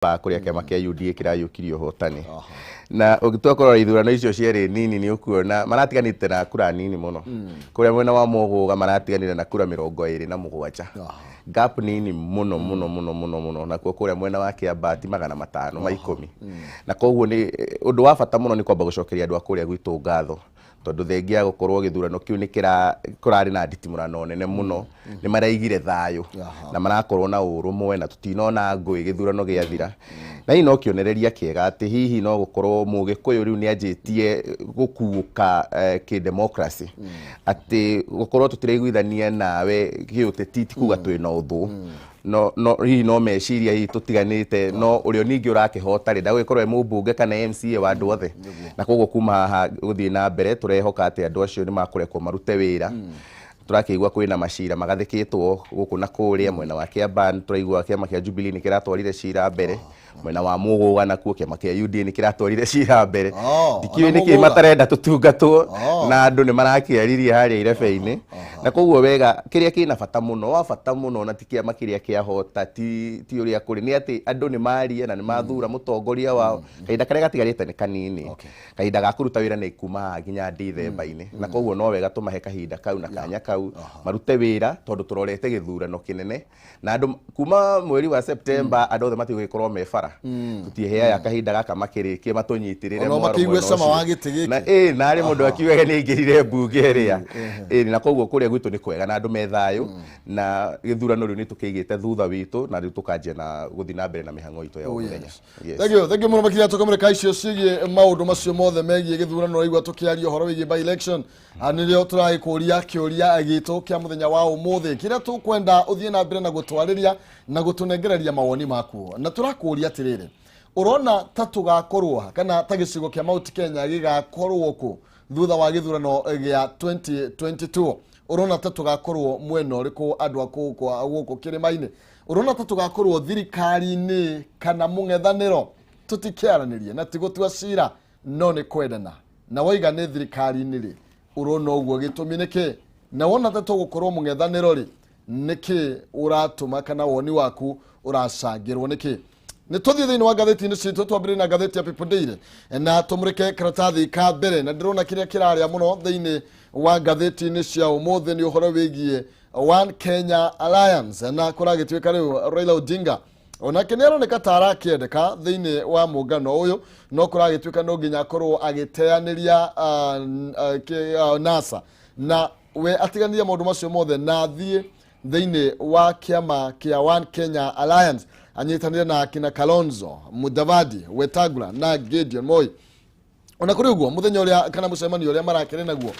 Kũrĩa kĩama kĩa UDA kĩrayũkirie ũhotani, na ũngĩtua kũrora ithurano icio cierĩ nini, nĩ ũkuona maratiganĩte na kura nini mũno. Kũrĩa mwena wa Mũgũga maratiganire na kura 27, gap nini mũno mũno mũno mũno mũno. Nakuo kũrĩa mwena wa Kĩambaa ti 510. Na koguo nĩ ũndũ wa bata mũno nĩ kwamba gũcokeria andũ a kũrĩa gwitũ ngatho, tondũ thengia ya gũkorwo gĩthurano kĩu nĩ kĩra kũrarĩ na nditimũrano nene mũno, nĩ maraigire thayũ na marakorwo na ũrũmwe na tũtinona ngũĩ gĩthurano gĩathira. Na hihi no kĩonereria kĩega atĩ hihi no gũkorwo Mũgĩkũyũ rĩu nĩ anjĩtie gũkuũka kĩ-democracy, atĩ gũkorwo tũtiraiguithania nawe gĩũteti ti kuga twĩna ũthũ. No hihi no meciria hihi tũtiganĩte, no ũrĩa ningĩ ũrakĩhota rĩ, ndagũgĩkorwo e mũmbunge kana MCA wa andũ othe. Na koguo kuma haha gũthiĩ na mbere, tũrehoka atĩ andũ acio nĩ makũrekwo marute wĩra. Tũrakĩigua kwĩna macira magathĩkĩtwo gũkũ na kũrĩa. Mwena wa Kĩambaa tũraigua kĩama kĩa Jubilee nĩ kĩratwarire cira mbere. Mwena wa Mũgũga nakuo kĩama kĩa UDA nĩ kĩratwarire cira mbere. Ndikĩũĩ Ona nĩkĩ Mũgũga. matarenda tũtungatwo. Na andũ nĩ marakĩaririe harĩa irebe-inĩ. Na koguo wega, kĩrĩa kĩna bata mũno, wa bata mũno, na ti kĩama kĩrĩa kĩahota, ti ũrĩa kũrĩ, nĩ atĩ andũ nĩ maria na nĩ mathura mũtongoria wao. Kahinda karĩa gatigarĩte nĩ kanini. Kahinda ga kũruta wĩra nĩ kuma haha nginya Ndithemba-inĩ, na koguo no wega tũmahe kahinda kau na kanya kau marute wĩra, tondũ tũrorete gĩthurano kĩnene na andũ kuma mweri wa September. Andũ othe matigũgĩkorwo me bara. Tũtiheaga kahinda gaka makĩrĩkie matũnyitĩrĩre Ona mwaro makĩigue mwena cama ũcio. wa gĩtĩ gĩkĩ. Na ĩ narĩ mũndũ akiugaga nĩ aingĩrire mbunge ĩrĩa ĩ. Na koguo kũrĩa gwitũ nĩ kwega na andũ me thayũ, na gĩthurano rĩu nĩ tũkĩigĩte thutha witũ, na rĩu tũkanjia na gũthiĩ na mbere na mĩhang'o itũ ya o mũthenya. Yes. Thank you, thank you mũno makĩria. Tũkamũrĩka icio ciĩgiĩ maũndũ macio mothe megiĩ gĩthurano. Ũraigua tũkĩaria ũhoro wĩgiĩ by election. Nĩrĩo tũragĩkũria kĩũria gitũ kĩa mũthenya wa ũmũthĩ, kĩrĩa tũkwenda ũthiĩ na mbere na gũtwarĩria na gũtũnengereria mawoni maku. Na tũrakũria atĩrĩrĩ, ũrona ta tũgakorwo ha, kana ta gĩcigo kĩa Mount Kenya gĩgakorwo kũ thutha wa gĩthurano gĩa 2022? Ũrona ta tũgakorwo mwena ũrĩkũ, andũ a gũkũ kĩrĩma-inĩ? Ũrona ta tũgakorwo thirikari-inĩ kana mũng'ethanĩro? Tũtikĩaranĩrie na ti gũtua cira, no nĩ kwendana. Na waiga nĩ thirikari-inĩ rĩ, ũrona ũguo gĩtũmi nĩ kĩ? Na wona ta tũgũkorwo mũng'ethanĩro rĩ, nĩkĩ ũratũma kana woni waku ũracangĩrwo nĩkĩ? Nĩ tũthiĩ thĩinĩ wa ngathĩti-inĩ citũ, twambĩrĩrie na ngathĩti ya People Daily na tũmũrĩke karatathi ka mbere. Na ndĩrona kĩrĩa kĩrarĩa mũno thĩinĩ wa ngathĩti-inĩ cia ũmũthĩ nĩ ũhoro wĩgiĩ One Kenya Alliance, na kũragĩtuĩka rĩu Raila Odinga onake nĩ aroneka ta arakĩendeka thĩinĩ wa mũngano ũyũ, no kũragĩtuĩka no nginya akorwo agĩteanĩria NASA, na we atiganĩrie maũndũ macio mothe na athiĩ thĩinĩ wa kĩama kĩa One Kenya Alliance, anyitanĩre na akina Kalonzo, Mudavadi, Wetangula na Gideon Moi. Ona kũrĩ ũguo, mũthenya ũrĩa kana mũcemanio ũrĩa marakĩrĩ naguo,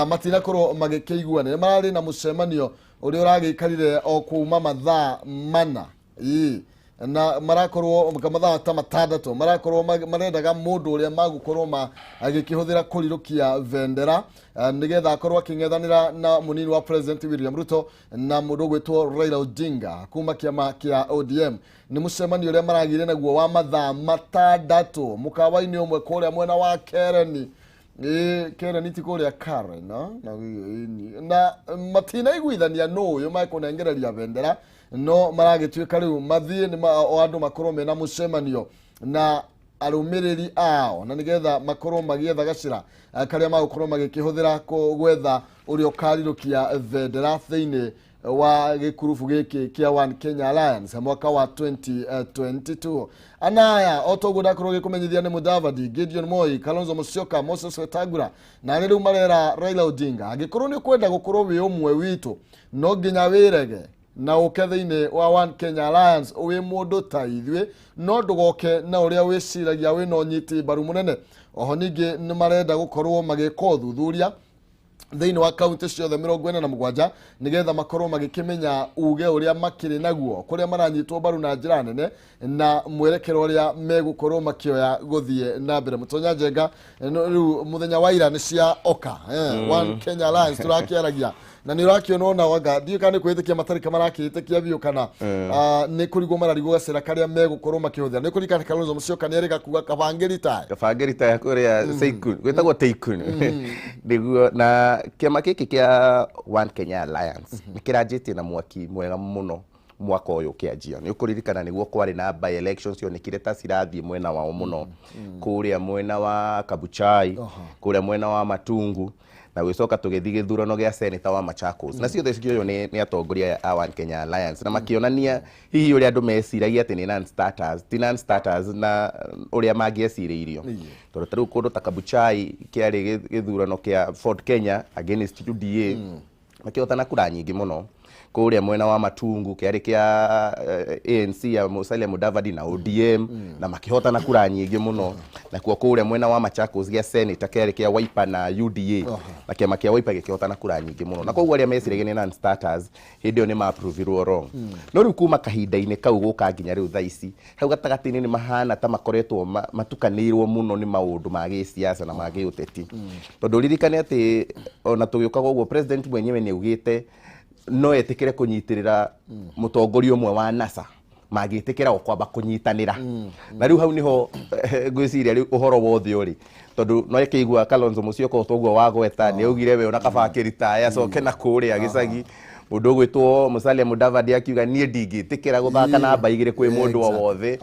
matinakorwo magĩkĩiguana. Nĩ mararĩ na mũcemanio ũrĩa ũragĩikarire o kuma mathaa 4. Ĩĩ. Na marakorwo mathaa ta 6, marakorwo marendaga mũndũ ũrĩa magũkorwo agĩkĩhũthĩra kũrirũkia bendera, nĩgetha akorwo akĩng'ethanĩra na mũnini wa President William Ruto na mũndũ ũgwĩtwo Raila Odinga kuma kĩama kĩa ODM. Nĩ mũcemanio ũrĩa maragĩire naguo wa mathaa 6 mũkawa-inĩ ũmwe kũrĩa mwena wa Kereni. Ĩĩ, Kereni ti kũrĩa Karen, no? Na matinaiguithania nũ ũyũ mekũnengereria bendera, no maragĩtuĩka rĩu mathiĩ nĩ o andũ makorwo mena mũcemanio na arũmĩrĩri ao, na nĩgetha makorwo magĩetha gacĩra karĩa magũkorwo magĩkĩhũthĩra gwetha ũrĩa ũkarirũkia bendera thĩinĩ wa gĩkurubu gĩkĩ kĩa One Kenya Alliance mwaka wa 2022. Anaya o toguo ndakorwo gĩkũmenyithia nĩ Mudavadi, Gideon Moi, Kalonzo Musyoka, Moses Wetangula, na arĩa rĩu marera Raila Odinga, angĩkorwo nĩ ũkwenda gũkorwo wĩ ũmwe witũ, no nginya wĩrege na ũke thĩinĩ wa One Kenya Alliance wĩ mũndũ ta ithuĩ, no ndũgoke na ũrĩa wĩciragia wĩna ũnyiti mbaru mũnene. Oho ningĩ nĩ marenda gũkorwo magĩka ũthuthuria thĩinĩ wa kaunti ciothe 47, nĩgetha makorwo magĩkĩmenya uge ũrĩa makĩrĩ naguo, kũrĩa maranyitwo mbaru na njĩra nene, na mwerekero ũrĩa megũkorwo makĩoya gũthiĩ na mbere. Mũtonya Njenga, rĩu mũthenya wa ira nĩ cia oka One Kenya Alliance tũrakĩaragia, na nĩ ũrakĩona ona wanga ndiũĩ kana nĩ kwĩtĩkia matarĩka marakĩĩtĩkia biũ kana nĩ kũrigwo mararigwo gacĩra karĩa megũkorwo makĩhũthĩra. Nĩ kũririkana Kalonzo Musyoka nĩ erĩga kuga kabangĩri tae. Kabangĩri ta kũrĩa Seikun, gwĩtagwo Teikun nĩguo. Na kĩama gĩkĩ kĩa One Kenya Alliance nĩ kĩranjĩtie na mwaki mwega mũno. Mwaka ũyũ ũkĩanjia, nĩ ũkũririkana nĩguo kwarĩ na by elections cionekire ta cirathiĩ mwena wao mũno, kũrĩa mwena wa Kabuchai, kũrĩa mwena wa Matungu, na gwĩcoka tũgĩthiĩ gĩthurano gĩa senator wa Machakos, na ciothe cikĩoywo nĩ atongoria a One Kenya Alliance, na makĩonania hihi ũrĩa andũ meciragia atĩ nĩ non-starters ti non-starters na ũrĩa mangĩecirĩirio, tondũ ta rĩu kũndũ ta Kabuchai kĩarĩ gĩthurano kĩa Ford Kenya against UDA, makĩhotana kura nyingĩ mũno. Kũrĩa mwena wa Matungu kĩarĩ kĩa ANC ya Musalia Mudavadi na ODM, na makĩhotana kura nyingĩ mũno. Nakuo kũrĩa mwena wa Machakos gĩa senator kĩarĩ kĩa Wiper na UDA, na kĩama kĩa Wiper gĩkĩhotana kura nyingĩ mũno, na koguo arĩa meciragia nĩ non-starters hĩndĩ ĩyo nĩ maprovirwo wrong. No rĩu kuma kahinda-inĩ kau gũka nginya rĩu thaa ici, hau gatagatĩ-inĩ nĩ mahana ta makoretwo matukanĩirwo mũno nĩ maũndũ ma gĩsiasa na ma gĩũteti, tondũ ririkane atĩ ona tũgĩũkaga ũguo, president mwenyewe nĩ augĩte no etĩkĩre kũnyitĩrĩra mũtongoria ũmwe wa NASA mangĩtĩkĩra o kwamba kũnyitanĩra. Na rĩu hau nĩho ngwĩciria rĩu ũhoro wothe ũrĩ, tondũ no ĩkĩigua Kalonzo Musyoka ũguo wagweta nĩ augire we ona kaba akĩritaya acoke na kũrĩa gĩcagi. Mũndũ ũgwĩtwo Musalia Mudavadi akiuga niĩ ndingĩtĩkĩra gũthaka namba 2 kwĩ mũndũ o wothe.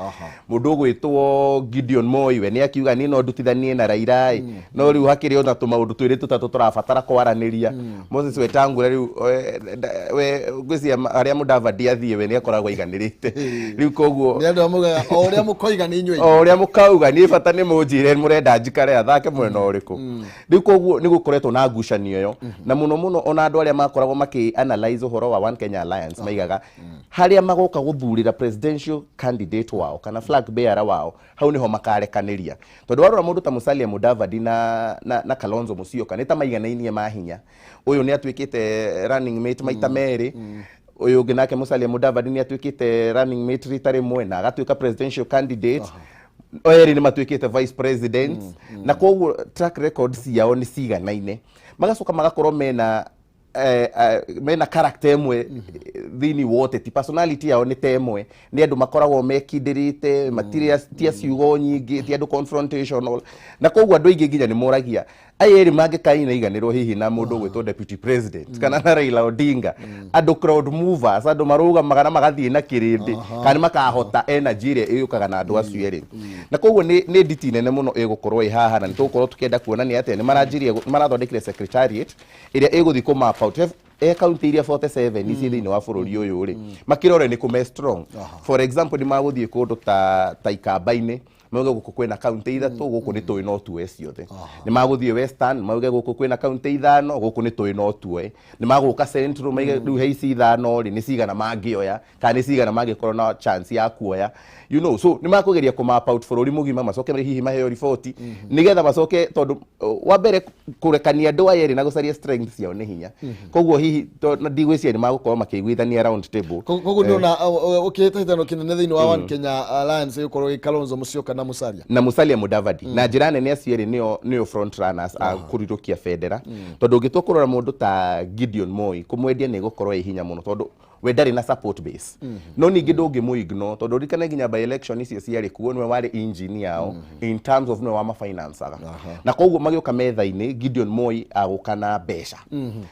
Mũndũ ũgwĩtwo Gideon Moi we nĩ akiuga niĩ no ndutithanie na Raila ĩ, no rĩu hakĩrĩ ona tũmaũndũ twĩrĩ tũtatũ tũrabatara kwaranĩria. Moses Wetangula rĩu we ngwĩciria harĩa Mudavadi athiĩ we nĩ akoragwo aiganĩrĩte rĩu, koguo Nĩ andũ amaugaga o ũrĩa mũkoiga nĩ inyuĩ. O ũrĩa mũkauga, niĩ bata nĩ mũnjĩre mũrenda njikare athake mwena ũrĩkũ. Rĩu koguo nĩ gũkoretwo na ngucanio ĩyo, na mũno mũno ona andũ arĩa makoragwo makĩ analyze ũhoro wa One Kenya Alliance maigaga harĩa magoka gũthurĩra presidential candidate wao kana flag bearer wao, hau nĩho makarekanĩria, tondũ warora mũndũ ta Musalia Mudavadi na Kalonzo Musyoka nĩ ta maiganainie mahinya. Ũyũ nĩ atuĩkĩte running mate maita merĩ, ũyũ ũngĩ nake Musalia Mudavadi nĩ atuĩkĩte running mate rita rĩmwe na agatuĩka presidential candidate. Erĩ nĩ matuĩkĩte vice president, na koguo track record ciao nĩ ciganaine. Magacoka magakorwo mena character ĩmwe thĩinĩ wa ũteti, personality yao nĩ ta ĩmwe, nĩ andũ makoragwo mekindĩrĩte, matirĩ tia ciugo nyingĩ, ti andũ confrontational. Na koguo andũ aingĩ nginya nĩ moragia aya erĩ mangĩkainaiganĩrwo hihi na mũndũ ũgwĩtwo deputy president kana na Raila Odinga, andũ crowd movers, andũ marũgamaga na magathiĩ na kĩrĩndĩ, kana nĩ makahota energy ĩrĩa ĩyũkaga na andũ acio erĩ. Na koguo nĩ nditi nene mũno ĩgũkorwo ĩ haha, na nĩ tũgũkorwo tũkĩenda kuona nĩ atĩa nĩ maranjirie, nĩ marathondekire secretariat ĩrĩa ĩgũthiĩ kũ map out e kaunti iria 47 ici thĩinĩ wa bũrũri ũyũ rĩ, makĩrore nĩ kũ me strong. For example, nĩ magũthiĩ kũndũ ta Ikamba-inĩ, mauge gũkũ kwĩna kaunti 3, gũkũ nĩ tũĩ no tuoe ciothe. Nĩ magũthiĩ Western, mauge gũkũ kwĩna kaunti 5, gũkũ nĩ tũĩ no tuoe. Nĩ magũka Central, maige rĩu he ici 5 rĩ, nĩ cigana mangĩoya kana nĩ cigana mangĩkorwo na chance ya kuoya. So nĩ makũgeria kũ map out bũrũri mũgima, macoke hihi maheo riboti nĩgetha macoke, tondũ wa mbere kũrekania andũ aya erĩ na gũcaria strength ciao nĩ hinya. Koguo hihi na ndigwĩciria nĩ magũkorwo makĩiguithania round table. Koguo nĩ ona ũkĩhĩtahĩtano kĩnene thĩinĩ wa One Kenya Alliance gĩkorwo gĩ Kalonzo Musyoka na Musalia. Na Musalia Mudavadi na njĩra nene. Acio erĩ nĩo front runners a kũrirũkia bendera, tondũ ũngĩtua kũrora mũndũ ta Gideon Moi, kũmwendia nĩ gũkorwo ĩ hinya mũno, tondũ we ndarĩ na support base. No ningĩ ndũngĩmũ ignore, tondũ ririkane nginya by election icio ciarĩ kuo, nĩwe warĩ engine yao in terms of nĩwe wamafinancaga, na koguo magĩũka metha-inĩ Gideon Moi agũka na mbeca,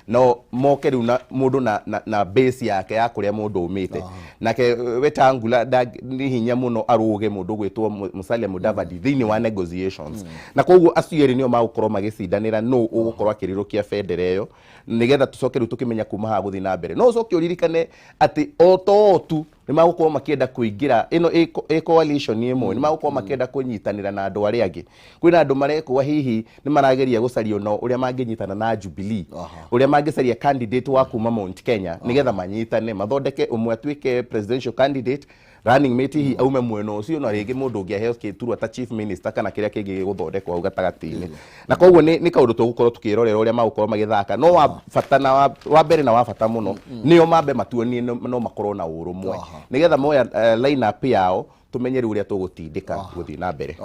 no moke rĩu na mũndũ na base yake ya kũrĩa mũndũ umĩte. Nake Wetangula nĩ hinya mũno arũge mũndũ ũgwĩtwo Musalia Mudavadi thĩinĩ wa negotiations, na koguo acio erĩ nĩo magũkorwo magĩcindanĩra nũ ũgũkorwo akĩrirũkia bendera ĩyo, nĩgetha tũcoke rĩu tũkĩmenya kuma haha gũthiĩ na mbere. No ũcoke ũririkane atĩ o to o tu nĩ magũkorwo makĩenda kũingĩra ĩno ĩ coalition ĩmwe, nĩ magũkorwo makĩenda kũnyitanĩra na andũ arĩa angĩ. Kwĩna andũ marekwo hihi nĩ marageria gũcaria ona ũrĩa mangĩnyitana na Jubilee, ũrĩa mangĩcaria candidate wa kuma Mount Kenya, nĩgetha manyitane mathondeke ũmwe atuĩke presidential candidate, running mate hihi aume mwena ũcio, na rĩngĩ mũndũ ũngĩ aheo gĩturwa ta chief minister kana kĩrĩa kĩngĩ gĩgũthondekwo hau gatagatĩ-inĩ. Na koguo nĩ kaũndũ tũgũkorwo tũkĩrorera ũrĩa magũkorwo magĩthaka. No wa bata na wa mbere na wa bata mũno nĩo mambe matuonie no makorwo na ũrũmwe, nĩgetha moya line up yao tũmenye rĩu ũrĩa tũgũtindĩka gũthiĩ na mbere.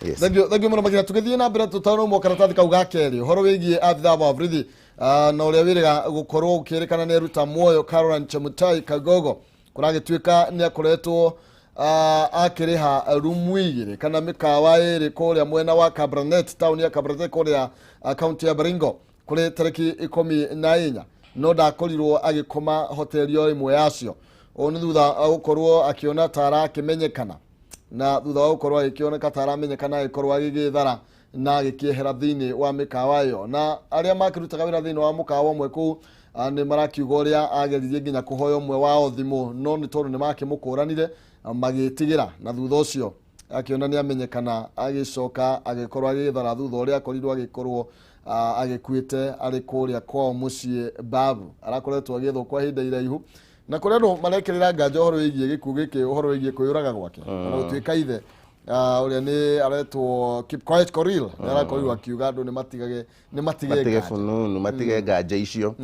Yes. Thank you mũno makĩria. Tũgĩthiĩ na mbere, tũtarũmwo karatathi kau ga kerĩ, ũhoro wĩgiĩ abithaa wa borithi na ũrĩa wĩrĩga gũkorwo ũkĩrĩkana nĩ eruta muoyo Caroline Chemutai Kagogo, kũragĩtuĩka nĩ akoretwo akĩrĩha rumu 2 kana mĩkawa 2 kũrĩa mwena wa Kabarnet, taũni ya Kabarnet kũrĩa kaunti ya Baringo kũrĩ tarĩki 14, no ndakorirwo agĩkoma hoteli o ĩmwe yacio. Ũũ nĩ thutha wa gũkorwo akĩona ta arakĩmenyekana, na thutha wa gũkorwo agĩkĩoneka ta aramenyekana agĩkorwo agĩgĩthara na agĩkĩehera thĩinĩ wa mĩkawa ĩyo. Na arĩa makĩrutaga wĩra thĩinĩ wa mũkawa ũmwe kũu nĩ marakiuga ũrĩa ageririe nginya kũhoya ũmwe wao thimũ, no nĩ tondũ nĩ makĩmũkũranire magĩtigĩra, na thutha ũcio akĩona nĩ amenyekana agĩcoka agĩkorwo agĩthara thutha ũrĩa akorirwo agĩkorwo agĩkuĩte arĩ kũrĩa kwao mũciĩ Babu. Arakoretwo agĩethwo kwa ihinda iraihu, na kũrĩ andũ marekĩrĩra nganja ũhoro wĩgiĩ gĩkuũ gĩkĩ, ũhoro wĩgiĩ kwĩyũraga gwake ona gũtuĩka ithe ũrĩa nĩ aretwo Kipkoech Korir nĩ arakorirwo akiuga andũ nĩ matigage nĩ matige matige nganja. Fununu matige nganja icio.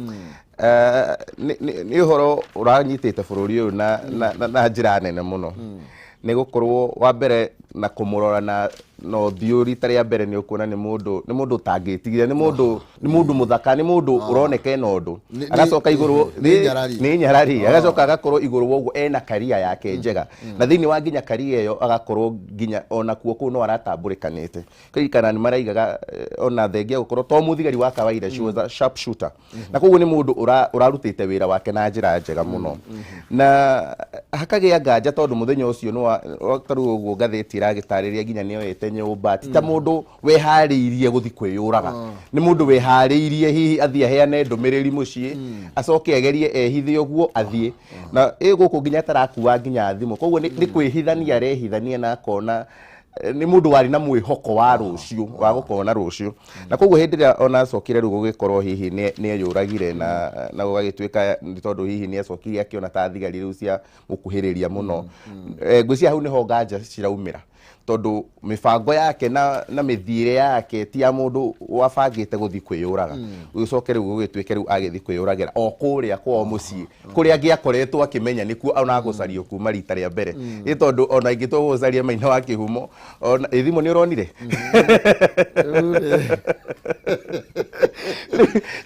Nĩ ũhoro ũranyitĩte bũrũri ũyũ na njĩra nene mũno, nĩ gũkorwo wa mbere na kũmũrora na ũthiũ rita rĩa mbere nĩ ũkuona nĩ mũndũ ũtangĩtigire, nĩ mũndũ mũthaka, nĩ mũndũ ũroneka ena ũndũ. Agacoka igũrũ Nĩ nyarari. Nĩ nyarari. Agacoka agakorwo igũrũ wa ũguo ena karia yake njega, na thĩinĩ wa nginya karia ĩyo agakorwo nginya ona kuo kũu no aratambũrĩkanĩte. Kũririkana nĩ maraigaga ona thengia gũkorwo to mũthigari wa kawaida, she was a sharp shooter, na koguo nĩ mũndũ ũrarutĩte wĩra wake na njĩra njega mũno, na hakagĩa nganja tondũ mũthenya ũcio nĩ ta rĩu ũguo ngathĩti ĩragĩtarĩria nginya nĩ oete nyũmba, ti ta mũndũ weharĩirie gũthiĩ kwĩyũraga, nĩ mũndũ weharĩirie hihi athiĩ aheane ndũmĩrĩri mũciĩ, acoke agerie ehithe ũguo athiĩ na ĩ gũkũ nginya atarakua nginya thimũ. Koguo nĩ kwĩhithania arehithania na akona nĩ mũndũ warĩ na mwĩhoko wa rũciũ, wa gũkona rũciũ, na koguo hĩndĩ ĩrĩa ona acokire rĩu gũgĩkorwo hihi nĩ eyũragire na gũgagĩtuĩka nĩ tondũ hihi nĩ acokire akĩona ta thigari rĩu cia mũkuhĩrĩria mũno. Ngwĩciria hau nĩho nganja ciraumĩra, tondũ mĩbango yake na mĩthiĩre yake ti ya mũndũ wabangĩte gũthiĩ kwĩyũraga, gũgĩcoke rĩu gũgĩtuĩke rĩu agĩthiĩ kwĩyũragĩra o kũrĩa kwao mũciĩ kũrĩa angĩakoretwo akĩmenya nĩkuo ona gũcario kuma rita rĩa mbere, ĩ tondũ ona ingĩtua gũcaria Maina wa Kĩhumo ona ĩ thimũ nĩ ũronire.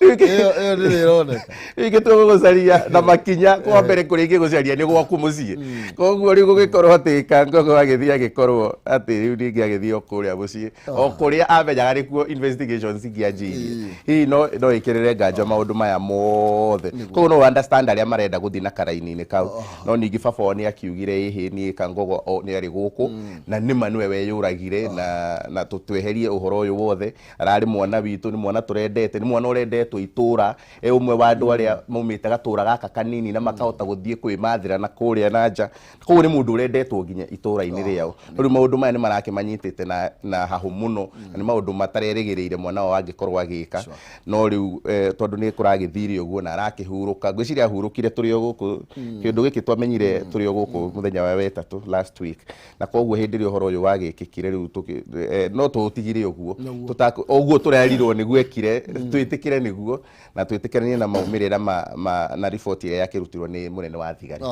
Rĩu ĩyo ndĩrĩ ĩroneka. Rĩu ingĩtua gũgũcaria na makinya kwa mbere kũrĩa ingĩgũcaria nĩ gwaku mũciĩ. Koguo rĩu gũgĩkorwo atĩ Kangogo agĩthiĩ agĩkorwo atĩ rĩu ningĩ agĩthiĩ o kũrĩa mũciĩ o kũrĩa amenyaga nĩkuo investigations ingĩanjĩirie, hihi no ĩkĩrĩre nganja maũndũ maya mothe. Koguo no understand arĩa marenda gũthiĩ na karaini-inĩ kau, no ningĩ baba wao nĩ akiugire ĩhĩ niĩ Kangogo nĩ arĩ gũkũ na nĩma nĩwe weyũragire na tweherie ũhoro ũyũ wothe. Ararĩ mwana witũ, nĩ mwana tũrendete, nĩ mwana ũrendetwo itũra, e ũmwe wa andũ arĩa maumĩte gatũra gaka kanini na makahota gũthiĩ kwĩmathĩra na kũrĩa na nja. Koguo nĩ mũndũ ũrendetwo nginya itũra-inĩ rĩao. No rĩu maũndũ maya nĩ marakĩmanyitĩte na hahũ mũno, na nĩ maũndũ matarerĩgĩrĩire mwana wao angĩkorwo agĩka. No rĩu tondũ nĩ kũragĩthire ũguo na arakĩhurũka, ngwĩciria ahurũkire tũrĩ o gũkũ. Kĩũndũ gĩkĩ twamenyire tũrĩ o gũkũ mũthenya wa wetatũ last week, na koguo hĩndĩ ĩrĩa ũhoro ũyũ wagĩkĩkire rĩu no tũũtigire ũguo. Ũguo tũrerirwo nĩguo ekire, twĩtĩkĩre nĩguo na twĩtĩkĩranie na maumĩrĩra ma na riboti ĩrĩa yakĩrutirwo nĩ mũnene wa thigari.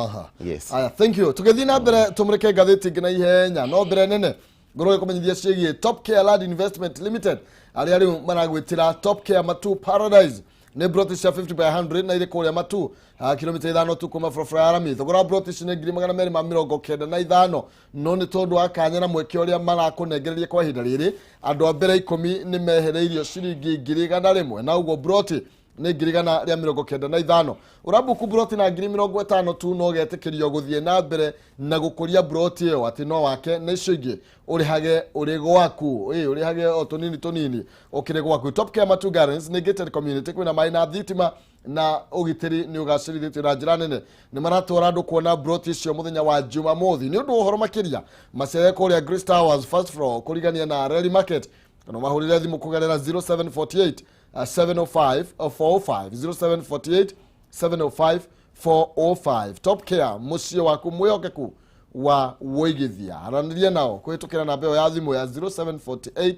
Yes. Aya, thank you. Tũgĩthiĩ na mbere tũmũrĩke ngathĩti ĩngĩ na ihenya, no mbere nene ngorwo gĩkũmenyithia ciĩgiĩ Top Care Land Investment Limited, arĩa rĩu maragwĩtĩra Top Care Matu Paradise. Nĩ broti cia 50 by 100 na irĩ kũrĩa Matu, kilomita 5 tu kuma barabara ya rami. Thogora wa broti ici nĩ 295,000, no nĩ tondũ wa kanya na mweke ũrĩa marakũnengereria kwa ihinda rĩrĩ, andũ a mbere 10 nĩ mehereirio ciringi 100,000, na ũguo broti nĩ 195,000. Ũrambuku broti na 50,000 tu, no getĩkĩrio gũthiĩ na mbere na gũkũria broti ĩyo, atĩ no wake na icio ingĩ ũrĩhage ũrĩ gwaku, ĩ ũrĩhage o tũnini tũnini ũkĩrĩ gwaku. Top Care Matu Gardens nĩ gated community, kwĩna maĩ na thitima na ũgitĩri nĩ ũgacĩrithĩtio na njĩra nene. Nĩ maratwara andũ kuona broti icio mũthenya wa Jumamothi. Nĩ ũndũ wa ũhoro makĩria, macere kũrĩa Grace Towers, first floor, kũrigania na Reli Market, kana mahũrĩre thimũ kũgerera 0748 705 405, 0748 705 405. Top Care, mũciĩ waku mwĩhokeku wa wũigithia. Aranĩria nao kũhĩtũkĩra namba ĩyo ya thimũ ya 0748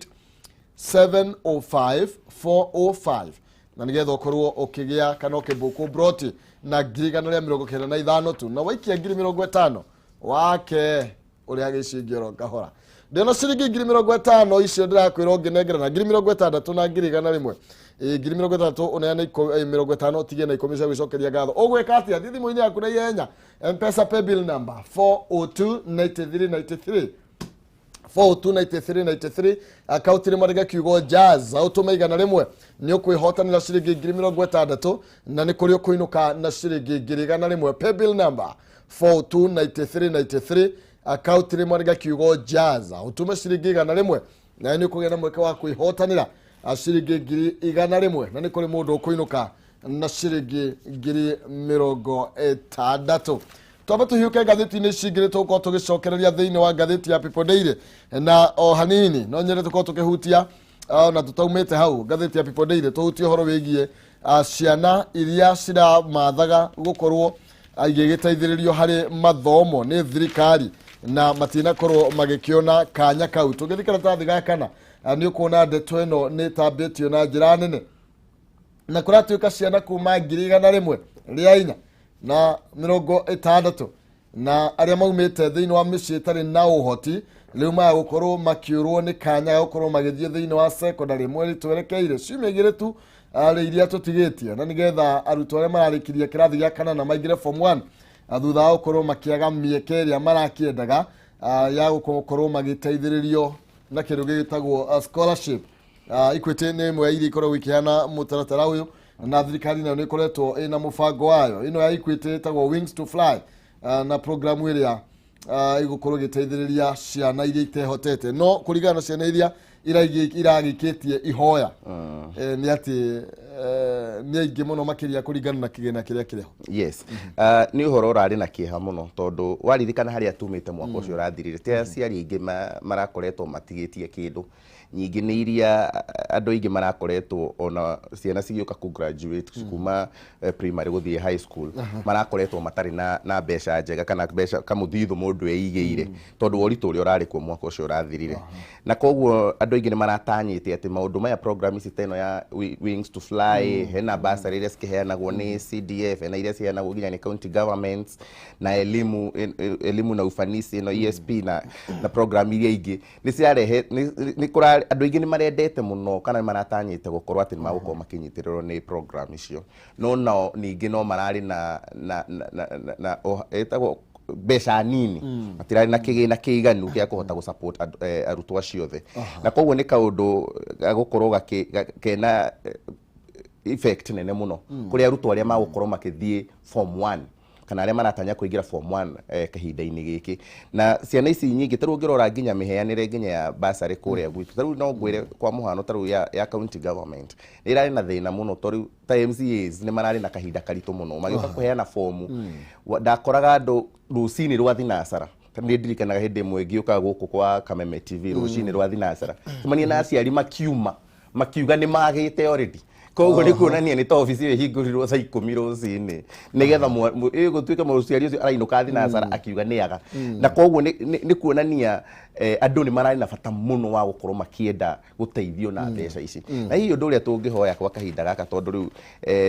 705 405, na nĩgetha ũkorwo ũkĩgĩa kana ũkĩmbũkwo broti na 195,000 tu, na waikia 50,000 wake ũrĩa gĩcingĩ oro kahora. Ndĩna ciringi 50,000 icio ndĩrakwĩra ũngĩnengera na 60,000 na 100,000, ĩ 60,000 ũneane 50 ũtigie na 10 cia gwĩcokeria ngatho. Ũgwĩka atĩa? Thiĩ thimũ-inĩ yaku na ihenya, Mpesa paybill number 4029393, 4029393, akaunti nĩ marĩga kiugo Jazz, ũtũme 100, nĩ ũkwĩhotanĩra ciringi 60,000, na nĩ kũrĩ ũkũinũka na ciringi 100,000. Paybill number. 42 93 93, akaunti rĩmwe andĩka kiugo jaza, ũtũme ciringi 100, nawe nĩ ũkũgĩa na mweke wa kwĩhotanĩra ciringi 100,000, na nĩ kũrĩ mũndũ ũkũinũka na ciringi 60,000. Twambe tũhiũke ngathĩti-inĩ ici ingĩ, tũgũkorwo tũgĩcokereria thĩinĩ wa ngathĩti ya People Daily, na o hanini no nyende tũkorwo tũkĩhutia na tũtaumĩte hau ngathĩti ya People Daily, tũhutie ũhoro wĩgiĩ ciana iria ciramathaga gũkorwo igĩgĩteithĩrĩrio harĩ mathomo nĩ thirikari na matinakorwo magĩkĩona kanya kau. Tũngĩthiĩ karatathi ga kana, nĩ ũkuona ndeto ĩno nĩ ĩtambĩtio na njĩra nene, na kũratuĩka ciana kuma 104,600 na arĩa maumĩte thĩinĩ wa mĩciĩ ĩtarĩ na ũhoti rĩu maya gũkorwo makĩũrwo nĩ kanya ga gũkorwo magĩthiĩ thĩinĩ wa secondary mweri twerekeire ciumia 2 tu arĩ iria tũtigĩtie, na nĩgetha arutwo arĩa mararĩkirie kĩrathi gĩa kanana maingĩre form 1, thutha wa gũkorwo makĩaga mĩeke ĩrĩa marakĩendaga ya gũkorwo magĩteithĩrĩrio na kĩndũ gĩgĩtagwo scholarship. Equity nĩ ĩmwe ya iria ikoragwo ikĩheana mũtaratara ũyũ, na thirikari nayo nĩ ĩkoretwo ĩna mũbango wayo ĩno ya Equity ĩtagwo Wings to Fly, na programu ĩrĩa ĩgũkorwo ĩgĩteithĩrĩria ciana iria itehotete, no kũringana na ciana iria iragĩkĩtie ihoya, nĩ atĩ nĩ aingĩ mũno makĩria kũringana na kĩgĩna kĩrĩa kĩrĩ ho. Yes, nĩ ũhoro ũrarĩ na kĩeha mũno, tondũ waririkana harĩa tumĩte mwaka ũcio ũrathirire, ti aciari aingĩ marakoretwo matigĩtie kĩndũ. Nyingĩ nĩ iria andũ aingĩ marakoretwo ona ciana cigĩũka ku graduate kuma primary gũthiĩ high school, marakoretwo matarĩ na mbeca njega kana mbeca kamũthithũ mũndũ eigĩire, tondũ wa ũritũ ũrĩa ũrarĩ kuo mwaka ũcio ũrathirire. Na koguo andũ aingĩ nĩ maratanyĩte atĩ maũndũ maya, program ici ta ĩno ya Wings to Fly, hena bursary iria cikĩheanagwo nĩ CDF, hena iria ciheanagwo nginya nĩ county governments na elimu na ufanisi ĩno ESP, na program iria ingĩ nĩ ciarehe nĩ kũra andũ aingĩ nĩ marendete mũno kana nĩ maratanyĩte gũkorwo atĩ nĩ magũkorwo makĩnyitĩrĩrwo nĩ program icio, no nao ningĩ no mararĩ na ĩtagwo mbeca nini, matirarĩ na kĩgĩna kĩiganu gĩa kũhota gũ support arutwo acio othe. Na koguo nĩ kaũndũ gagũkorwo kena effect nene mũno kũrĩ arutwo arĩa magũkorwo makĩthiĩ form 1 kana arĩa maratanya kũingĩra form 1 kahinda-inĩ gĩkĩ. Na ciana ici nyingĩ, tarĩu ũngĩrora nginya mĩheanĩre nginya ya bursary kũrĩa gwitũ, tarĩu no ngwĩre kwa mũhano, tarĩu ya county government nĩ ĩrarĩ na thĩna mũno, tondũ ta MCAs nĩ mararĩ na kahinda karitũ mũno magĩũka kũheana fomu. Ndakoraga andũ rũcinĩ rwa thinacara. Nĩ ndirikanaga hĩndĩ ĩmwe ngĩũka gũkũ kwa Kameme TV rũcinĩ rwa thinacara, tumania na aciari makiuma makiuga nĩ magĩte already. Koguo nĩ kuonania nĩ ta obici ĩyo ĩhingũrirwo thaa 10 rũcinĩ, nĩgetha gũtuĩke mũciari ũcio arainũka thinacara akiuga nĩ aga. Na koguo nĩ kuonania andũ nĩ mararĩ na bata mũno wa gũkorwo makĩenda gũteithio na mbeca ici. Na hihi ũndũ ũrĩa tũngĩhoya kwa kahinda gaka, tondũ rĩu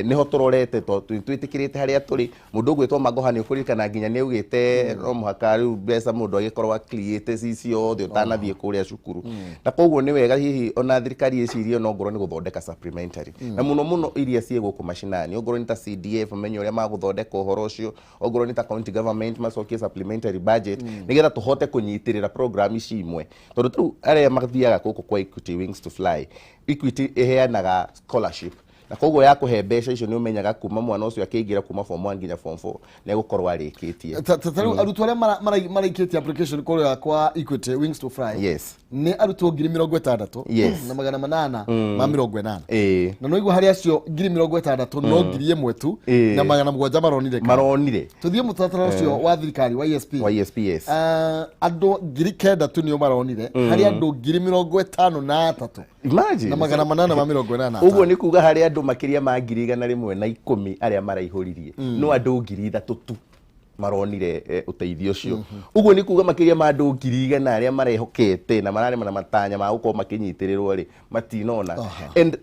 nĩho tũrorete, twĩtĩkĩrĩte harĩa tũrĩ, mũndũ ũgwĩtwo Magoha nĩ ũkũririkana nginya nĩ augĩte no mũhaka rĩu mbeca mũndũ agĩkorwo akiliĩte ci ciothe ũtanathiĩ kũrĩa cukuru. Na koguo nĩ wega hihi ona thirikari ĩcirie no ngorwo nĩ gũthondeka supplementary, na mũno mũno iria ciĩ gũkũ macinani, ongorwo nĩ ta CDF mamenye ũrĩa magũthondeka ũhoro ũcio, ongorwo nĩ ta county government macokie supplementary budget, nĩgetha tũhote kũnyitĩrĩra program ici imwe. Tondũ rĩu arĩa mathiaga gũkũ kwa Equity Wings to Fly, Equity ĩheanaga scholarship, na koguo ya kũhe mbeca icio nĩ ũmenyaga kuma mwana ũcio akĩingĩra kuma form 1 nginya form 4 nĩ egũkorwo arĩkĩtie. Ta rĩu arutwo arĩa maraikĩtie application kũrĩa kwa Equity Wings to Fly nĩ arutwo 60,880, na no igua harĩ acio 60,000 no 1,000 tu na 700 maronire kana. Maronire. Tũthiĩ mũtaratara ũcio wa thirikari wa ESP. Wa ESP, yes. Andũ 9,000 tu nĩo maronire harĩ andũ 53,885. Imagine. Ũguo nĩ kuga harĩ andũ makĩria ma 110,000 arĩa maraihũririe, no andũ 3,000 tu maronire ũteithio ũcio. Ũguo nĩ kuga makĩria ma andũ 100,000 arĩa marehokete na mararĩ na matanya ma gũkorwo makĩnyitĩrĩrwo rĩ, matinona. And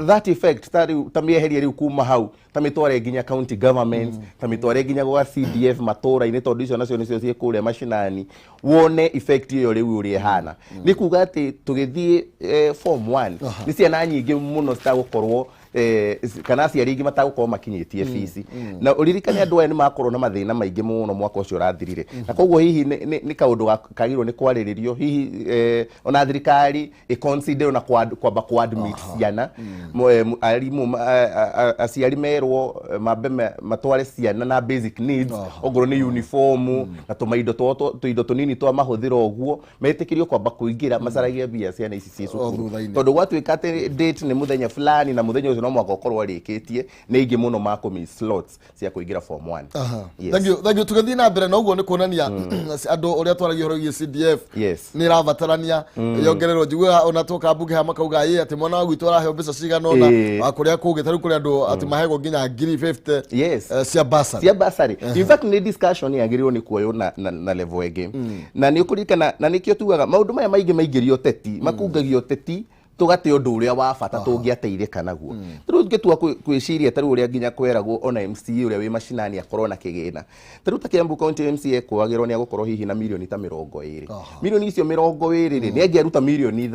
that effect, ta rĩu ta mĩeherie rĩu kuma hau, ta mĩtware nginya county governments, ta mĩtware nginya gwa CDF matũra-inĩ, tondũ icio nacio nĩcio ciĩ kũrĩa macinani, wone effect ĩyo rĩu ũrĩa ĩhana. Nĩ kuga atĩ tũgĩthiĩ form 1 nĩ ciana nyingĩ mũno citagũkorwo Kana aciari aingĩ matagũkorwo makinyĩtie bici. Na ũririkane andũ aya nĩ makorwo na mathĩna maingĩ mũno mwaka ũcio ũrathirire, na koguo hihi nĩ kaũndũ kagĩrĩirwo nĩ kwarĩrĩrio, hihi ona thirikari ĩ-consider ona kwamba kũ-admit ciana. Arimũ aciari merwo mambe matware ciana na basic needs, ongorwo nĩ uniform na tũmaindo twao, tũindo tũnini twa mahũthĩro ũguo, metĩkĩrio kwamba kũingĩra macaragie mbia ciana ici ciĩ O cukuru, thutha-inĩ. Tondũ gwatuĩka atĩ date nĩ mũthenya fulani na mũthenya ũcio no mũhaka ũkorwo arĩkĩtie, nĩ aingĩ mũno makũ miss slots cia kũingĩra form 1. Yes. Thank you, thank you. Tũgĩthiĩ na mbere na ũguo, nĩ kuonania andũ ũrĩa twaragia ũhoro wĩgiĩ CDF nĩ ĩrabatarania yongererwo. Njiguaga ona twoka mbunge haha makauga ĩ atĩ mwana wa gwitũ araheo mbeca cigana ũna, wa kũrĩa kũngĩ tarĩu kũrĩ andũ atĩ mahegwo nginya 50,000 cia bursary. Cia bursary. In fact, nĩ discussion yagĩrĩirwo nĩ kuoywo na level ĩngĩ, na nĩ ũkũririkana, na nĩkĩo tugaga maũndũ maya maingĩ maingĩrio ũteti, makungagio ũteti, tũgate ũndũ ũrĩa wa bata tũngĩateithĩka naguo. Rĩu ngĩtua kwĩciria ta rĩu ũrĩa nginya kweragwo ona MCA ũrĩa wĩ macinani akorwo na kĩgĩna, ta rĩu ta Kiambu County MCA kwagĩrwo nĩ agũkorwo hihi na mirioni ta 20. Mirioni icio 20 rĩ, nĩ angĩaruta 5 mirioni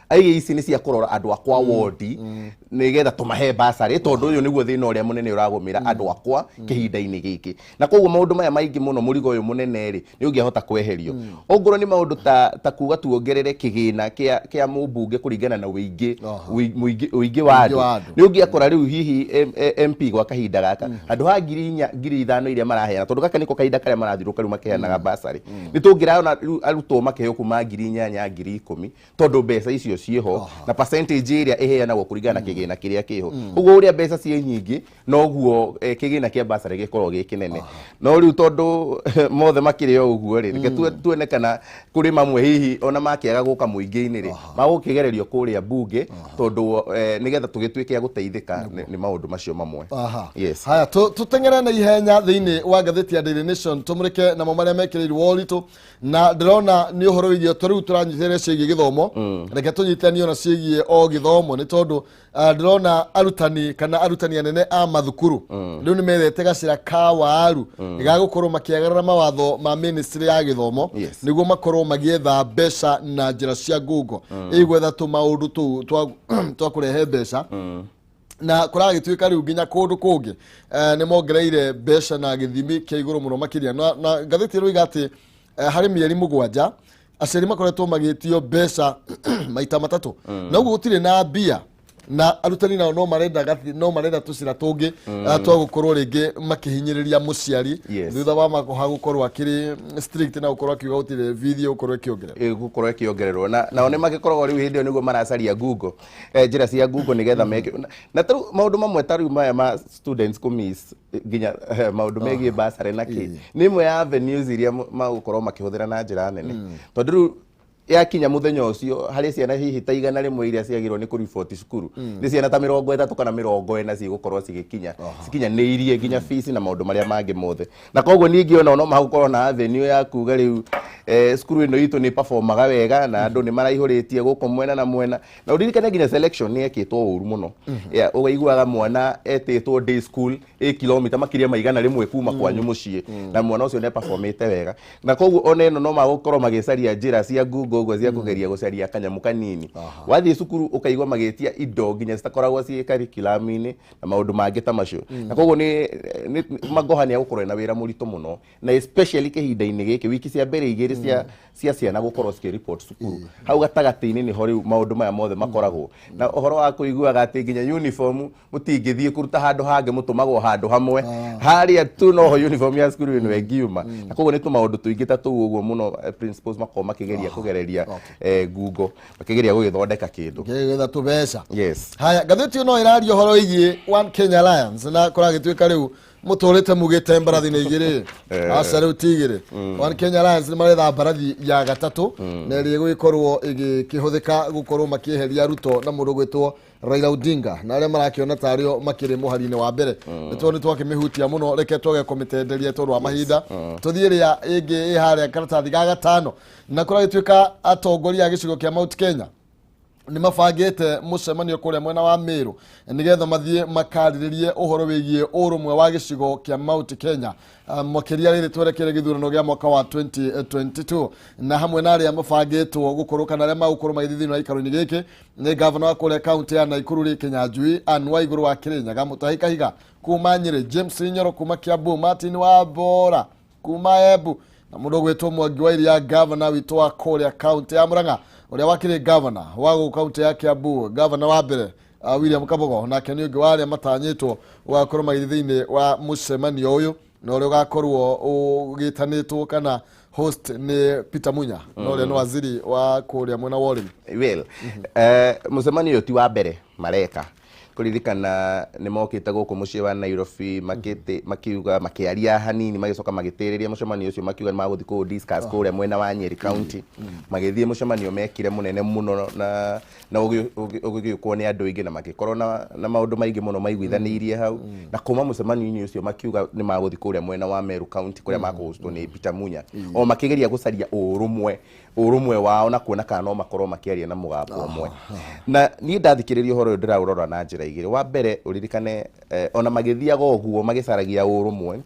aige ici nĩ cia kũrora andũ akwa wodi nĩgetha tũmahe basarĩ, tondũ ũyũ nĩguo thĩna ũrĩa mũnene ũragũmĩra andũ akwa kĩhinda-inĩ gĩkĩ. Na koguo maũndũ maya maingĩ mũno, mũrigo ũyũ mũnene rĩ, nĩ ũngĩahota kweherio. Ongorwo nĩ maũndũ ta kuga tuongerere kĩgĩna kĩa mũmbunge kũringana na ũingĩ ũingĩ wa Ũingĩ wa andũ, andũ. Nĩ ũngĩakora rĩu hihi MP gwa kahinda gaka handũ ha 4000, 5000 iria maraheana, tondũ gaka nĩko kahinda karĩa marathiũrũka rĩu makĩheanaga basarĩ, nĩ tũngĩraona rĩu arutwo makĩheo kuma 8000, 10,000, tondũ mbeca icio ciĩho na percentage ĩrĩa ĩheanagwo kũringana na kĩgĩna kĩrĩa kĩho. Ũguo ũrĩa mbeca ciĩ nyingĩ, noguo kĩgĩna kĩa basarĩ gĩkoragwo gĩ kĩnene. No rĩu tondũ mothe makĩrĩ o ũguo rĩ, reke tuone kana kũrĩ mamwe hihi ona makĩaga gũka mũingĩ-inĩ rĩ, magũkĩgererio kũrĩa mbunge, tondũ nĩgetha tũgĩtuĩke a gũteithĩka nĩ maũndũ macio mamwe. Yes. Haya, tũteng'ere na ihenya thĩinĩ wa ngathĩti ya Daily Nation, tũmũrĩke namo marĩa mekĩrĩirwo ũritũ, na ndĩrona nĩ ũhoro wĩgiĩ ta rĩu tũranyitĩrĩra ciĩgiĩ gĩthomo. Reke tũnyitanie ona ciĩgiĩ o gĩthomo, nĩ tondũ ndĩrona arutani kana arutani anene a mathukuru rĩu nĩ methete gacĩra ka waru ga gũkorwo makĩagarara mawatho ma ministry ya gĩthomo nĩguo makorwo magĩetha mbeca na njĩra cia ngungo, ĩgwetha tũmaũndũ tũu twa kũrehe mbeca. Na kũragĩtuĩka rĩu nginya kũndũ kũngĩ nĩ mongereire mbeca na gĩthimi kĩa igũrũ mũno makĩria. Na ngathĩti ĩroiga atĩ harĩ mĩeri 7 aciari makoretwo magĩtio mbeca maita matatũ, na ũguo gũtirĩ na mbia, na arutani nao no marenda tũcĩra tũngĩ twa gũkorwo rĩngĩ makĩhinyĩrĩria mũciari thutha wa makoha gũkorwo akĩrĩ strict na gũkorwo akiuga gũtirĩ bithi gũkorwo ĩkĩongererwo. Gũkorwo ĩkĩongererwo, na nao nĩ magĩkoragwo rĩu hĩndĩ ĩyo nĩguo maracaria Google, njĩra cia Google nĩgetha meke. Na tarĩu maũndũ mamwe ta rĩu maya ma students kũ miss nginya maũndũ megiĩ bursary na kĩ, nĩ ĩmwe ya avenues iria magũkorwo makĩhũthĩra na njĩra nene, tondũ rĩu yakinya mũthenya ũcio harĩ ciana hihi ta 100 iria ciagĩrĩirwo nĩ kũriboti cukuru, nĩ ciana ta 30 kana 40 cigũkorwo cigĩkinya cikinyanĩirie nginya fees na maũndũ marĩa mangĩ mothe. Na koguo ningĩ ona no magũkorwo na avenue ya kuga rĩu cukuru ĩno itũ nĩ performaga wega na andũ nĩ maraihũrĩtie gũkũ mwena na mwena. Na ũririkane nginya selection nĩ yekĩtwo ũru mũno. Yeah, ũgaiguaga mwana etĩtwo day school ĩ kilomita makĩria ma 100 kuma kwanyu mũciĩ, na mwana ũcio nĩ performĩte wega. Na koguo ona ĩno no magũkorwo magĩcaria njĩra cia Google ũguo cia kũgeria gũcaria kanyamũ kanini. Wathiĩ cukuru ũkaigua magĩtia indo nginya citakoragwo ciĩ curriculum-inĩ na maũndũ mangĩ ta macio. Na koguo nĩ Magoha nĩ agũkorwo ena wĩra mũritũ mũno, na especially kĩhinda-inĩ gĩkĩ wiki cia mbere igĩrĩ cia ciana gũkorwo cikĩ-report cukuru. Hau gatagatĩ-inĩ nĩho rĩu maũndũ maya mothe makoragwo na ũhoro wa kũiguaga atĩ nginya uniform mũtingĩthiĩ kũruta handũ hangĩ, mũtũmagwo handũ hamwe harĩa tu noho uniform ya cukuru ĩno ĩngiuma. Na koguo nĩ tũmaũndũ tũingĩ ta tũu ũguo mũno, principals makoragwo makĩgeria kũgereria Google, makĩgeria gũgĩthondeka kĩndũ. Gĩgĩetha tũbeca. Yes. Haya, ngathĩti ĩno ĩraria ũhoro wĩgiĩ One Kenya Alliance, na kũragĩtuĩka rĩu mũtũrĩte mugĩte mbarathi nĩ igĩrĩ, aca rĩu ti igĩrĩ. One Kenya Alliance nĩ maretha mbarathi ya gatatũ, na ĩrĩa ĩgũgĩkorwo ĩgĩkĩhũthĩka gũkorwo makĩeheria Ruto na mũndũ gwĩtwo Raila Odinga, na arĩa marakĩona tarĩo makĩrĩ mũhari-inĩ wa mbere. Nĩ tondũ nĩ twakĩmĩhutia mũno, reke twage kũmĩtenderia tondũ wa mahinda. Tũthiĩ ĩrĩa ĩngĩ ĩ harĩa karatathi ga gatano, na kũragĩtuĩka atongoria a gĩcigo kĩa Mount Kenya. Nĩ mabangĩte mũcemanio kũrĩa mwena wa Meru nĩgetha mathiĩ makarĩrĩrie ũhoro wĩgiĩ ũrũmwe wa gĩcigo kĩa Mount Kenya, makĩria rĩrĩ twerekeire gĩthurano gĩa mwaka wa 2022. Na hamwe na arĩa mabangĩtwo gũkorwo kana arĩa magũkorwo magĩthiĩ thĩinĩ wa gĩikaro-inĩ gĩkĩ nĩ gavana wa kũrĩa kaunti ya Nakuru Lee Kinyanjui, Anne Waiguru wa Kirinyaga, Mutahi Kahiga kuma Nyĩrĩ, James Nyoro kuma Kiambu, Martin Wambora kuma Embu, na mũndũ ũgwĩtwo Mwangi wa Iria, gavana witũ wa kũrĩa kaunti ya Murang'a, ũrĩa wakĩrĩ gavana wa gũkũ kaunti ya Kiambu, gavana wa mbere, William Kabogo, nake nĩ ũngĩ wa arĩa matanyĩtwo gũgakorwo magĩthiĩ thĩinĩ wa mũcemanio ũyũ, na ũrĩa ũgakorwo ũgĩtanĩtwo kana host nĩ Peter Munya, na ũrĩa nĩ waziri wa kũrĩa mwena wa ũrĩmi. Well, mũcemanio ũyũ ti wa mbere mareka. Kũririkana nĩ mokĩte gũkũ mũciĩ wa Nairobi, makĩte makiuga, makĩaria hanini, magĩcoka magĩtĩrĩria mũcemanio ũcio, makiuga nĩ magũthiĩ kũũ discuss kũrĩa mwena wa Nyeri County. Magĩthiĩ mũcemanio mekire mũnene mũno na ũgĩũkwo nĩ andũ aingĩ, na magĩkorwo na maũndũ maingĩ mũno maiguithanĩirie hau. Na kuma mũcemanio-inĩ ũcio makiuga nĩ magũthiĩ kũrĩa mwena wa Meru County, kũrĩa makũhostwo nĩ Peter Munya, o makĩgeria gũcaria ũrũmwe wao na kuona kana no makorwo makĩaria na mũgambo ũmwe. Na niĩ ndathikĩrĩria ũhoro ũyũ ndĩraũrora na njĩra igĩrĩ. Wa mbere, ũririkane, ona magĩthiaga ũguo magĩcaragia ũrũmwe,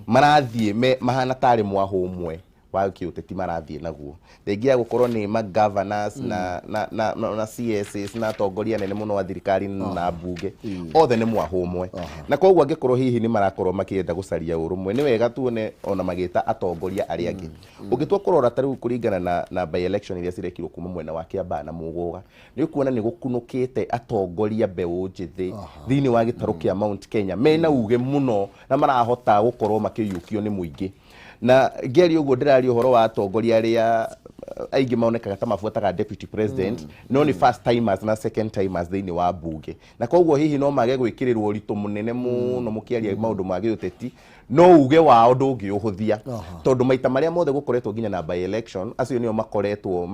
marathiĩ mahana tarĩ mwahũ ũmwe wa kĩũteti marathiĩ naguo, thengia ya gũkorwo nĩ ma governors na CSs na atongoria anene mũno a thirikari na mbunge, othe nĩ mwahũ ũmwe. Na koguo angĩkorwo hihi nĩ marakorwo makĩenda gũcaria ũrũmwe, nĩ wega tuone ona magĩta atongoria arĩa angĩ. Ũngĩtua kũrora ta rĩu kũringana na by election iria cirekirwo kuma mwena wa Kiambaa na Mũgũga, nĩ ũkuona nĩ gũkunũkĩte atongoria mbeũ njĩthĩ thĩinĩ wa gĩtarũ kĩa Mount Kenya mena uge mũno na marahota gũkorwo makĩiyũkio nĩ mũingĩ. Na ngĩaria ũguo ndĩraria ũhoro wa atongoria arĩa aingĩ maonekaga ta mabuataga deputy president, no nĩ first timers na second timers thĩinĩ wa mbunge, na koguo hihi no mage gwĩkĩrĩrwo ũritũ mũnene mũno mũkĩaria maũndũ ma gĩũteti, no uge wao ndũngĩũhũthia, tondũ maita marĩa mothe gũkoretwo nginya na by election, acio nĩo makoretwo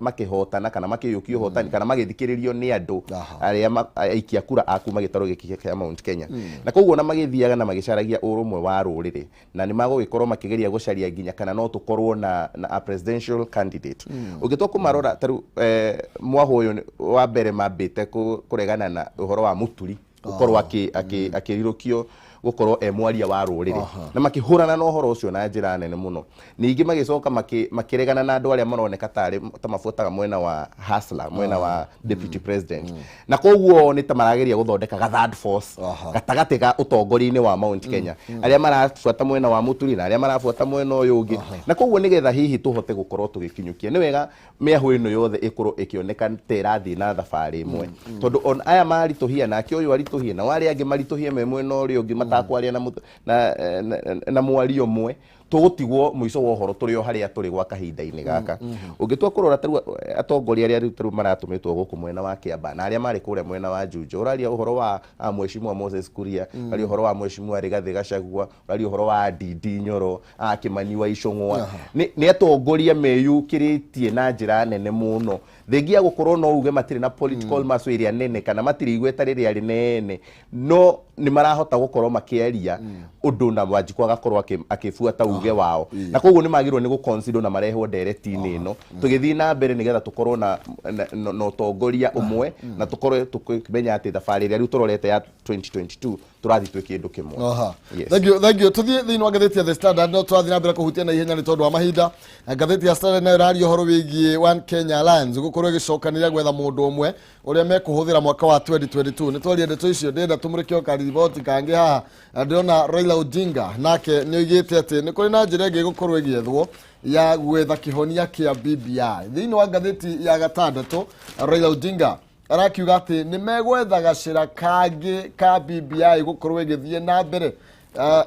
makĩhotana kana makĩiyũkia ũhotani kana magĩthikĩrĩrio nĩ andũ arĩa aikia kura a kuma gĩtarũ gĩkĩ kĩa Mount Kenya. Na koguo ona magĩthiaga na magĩcaragia ũrũmwe wa rũrĩrĩ, na nĩ magũgĩkorwo makĩgeria gũcaria nginya kana no tũkorwo na a presidential candidate. Ũngĩtua kũmarora ta rĩu, mwahũ ũyũ wa mbere mambĩte kũregana na ũhoro wa Mũturi gũkorwo akĩrirũkio gũkorwo e mwaria wa rũrĩrĩ, na makĩhũrana na ũhoro ũcio na njĩra nene mũno. Ningĩ magĩcoka makĩregana na andũ arĩa maroneka tarĩ ta mabuataga mwena wa hustler, mwena wa deputy president, na koguo nĩ ta marageria gũthondeka ga third force gatagatĩ ga ũtongoria-inĩ wa Mount Kenya, arĩa marabuata mwena wa Mũturi na arĩa marabuata mwena ũyũ ũngĩ. Na koguo nĩgetha hihi tũhote gũkorwo tũgĩkinyũkia, nĩ wega mĩahũ ĩno yothe ĩkorwo ĩkĩoneka ta ĩrathiĩ na thabarĩ ĩmwe, tondũ on aya maritũhia nake ũyũ aritũhie na arĩa angĩ maritũhie me mwena ũrĩa ũngĩ matakwaria na mwario ũmwe, tũgũtigwo mũico wa ũhoro tũrĩ o harĩa tũrĩ gwa kahinda-inĩ gaka. Ũngĩtua kũrora ta rĩu atongoria arĩa rĩu ta rĩu maratũmĩtwo gũkũ mwena wa Kiambaa na arĩa marĩ kũrĩa mwena wa Juja, ũraria ũhoro wa Mheshimiwa Moses Kuria, ũraria ũhoro wa Mheshimiwa Rigathĩ Gachagua, ũraria ũhoro wa Ndindi Nyoro, Kimani wa Ichung'wa, nĩ atongoria meyũkĩrĩtie na njĩra nene mũno, thengia gũkorwo no uge matirĩ na political muscle ĩrĩa nene kana matirĩ igweta rĩrĩa rĩnene, no nĩ marahota gũkorwo makĩaria ũndũ na Wanjikũ agakorwo akĩbuata uge wao. Na koguo nĩ magĩrĩirwo nĩ gũ-consider na marehwo ndereti-inĩ ĩno tũgĩthiĩ na mbere, nĩgetha tũkorwo na ũtongoria ũmwe na tũkorwo tũkĩmenya atĩ thabarĩ ĩrĩa rĩu tũrorete ya 2022 tũrathiĩ twĩ kĩndũ kĩmwe. Yes. Thank you, thank you. Tuthiĩ thĩinĩ wa ngathĩti ya The Standard, no tũrathiĩ na mbere kũhutia na ihenya nĩ tondũ wa mahinda. Ngathĩti ya Standard nayo ĩraria ũhoro wĩgiĩ One Kenya Alliance gũkorwo ĩgĩcokanĩrĩra gwetha mũndũ ũmwe ũrĩa mekũhũthĩra mwaka wa 2022. Nĩ twaria ndeto icio, ndĩrenda tũmũrĩke o kariboti kangĩ haha. Na ndĩrona Raila Odinga nake nĩ oigĩte atĩ nĩ kũrĩ na njĩra ĩngĩ ĩgũkorwo ĩgĩethwo ya gwetha kĩhonia kĩa BBI. Thĩinĩ wa ngathĩti ya gatandatũ, Raila Odinga arakiuga atĩ nĩ megwetha gacĩra kangĩ ka BBI gũkorwo ĩgĩthiĩ na mbere.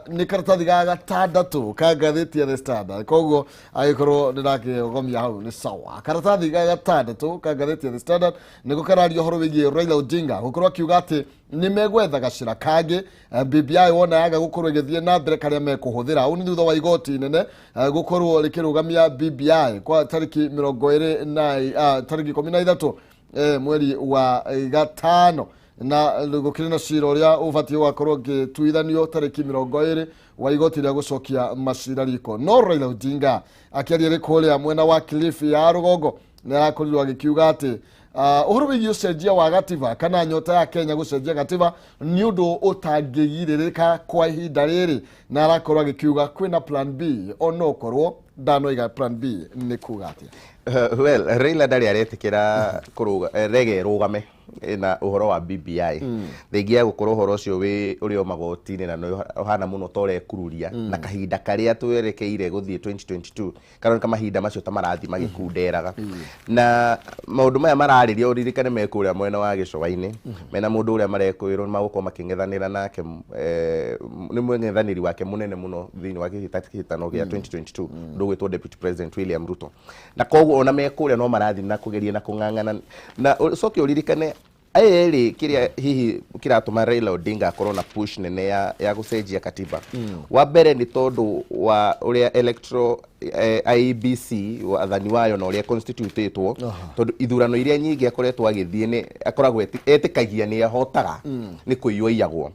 Nĩ karatathi ga gatandatũ ka ngathĩti ya The Standard, koguo agĩkorwo nĩ ndakĩgomia hau nĩ sawa. Karatathi ga gatandatũ ka ngathĩti ya The Standard nĩko kararia ũhoro wĩgiĩ Raila Odinga gũkorwo akiuga atĩ nĩ megwetha gacĩra kangĩ, BBI wona yaga gũkorwo ĩgĩthiĩ na mbere, karĩa mekũhũthĩra. Ũũ nĩ thutha wa igoti inene gũkorwo rĩkĩrũgamia BBI kwa tarĩki 23 tarĩki 13 mweri wa gatano, na gũkĩrĩ na cira ũrĩa ũbatiĩ gũgakorwo ũgĩtuithanio tarĩki 20 wa igoti rĩa gũcokia macira riko. No Raila Odinga akĩaria rĩ kũrĩa mwena wa Kilifi ya rũgongo nĩ arakorirwo agĩkiuga atĩ Ũhoro wĩgiĩ ũcenjia wa gatiba kana nyota ya Kenya gũcenjia gatiba nĩ ũndũ ũtangĩgirĩrĩka kwa ihinda rĩrĩ, na arakorwo agĩkiuga kwĩna plan B, onokorwo ndanoiga plan B nĩ kuga atĩa. Well, Raila ndarĩ aretĩkĩra kũrũga rege ĩrũgame na ũhoro wa BBI. Thengia ya gũkorwo ũhoro ũcio wĩ ũrĩ o magoti-inĩ na nĩ ũhana mũno ta ũrekururia na kahinda karĩa twerekeire gũthiĩ 2022 karoneka mahinda macio ta marathiĩ magĩkunderaga. Na maũndũ maya mararĩrio ũririkane me kũrĩa mwena wa gĩcũa-inĩ, mena mũndũ ũrĩa marekũĩrwo nĩ magũkorwo makĩng'ethanĩra nake, nĩ mũng'ethanĩri wake mũnene mũno thĩinĩ wa kĩhĩtahĩtano gĩa 2022, ũndũ ũgwĩtwo Deputy President William Ruto. Na koguo ona me kũrĩa no marathiĩ na kũgeria na kũng'ang'ana. Na ũcoke ũririkane aya erĩ kĩrĩa hihi kĩratũma Raila Odinga akorwo na push nene ya gũcenjia katiba. Wa mbere nĩ tondũ wa ũrĩa electoral IEBC wathani wayo na ũrĩa constitutetwo, tondũ ithurano iria nyingĩ akoretwo agĩthiĩ nĩ akoragwo etĩkagia nĩ ahotaga nĩ kũiywo aiyagwo.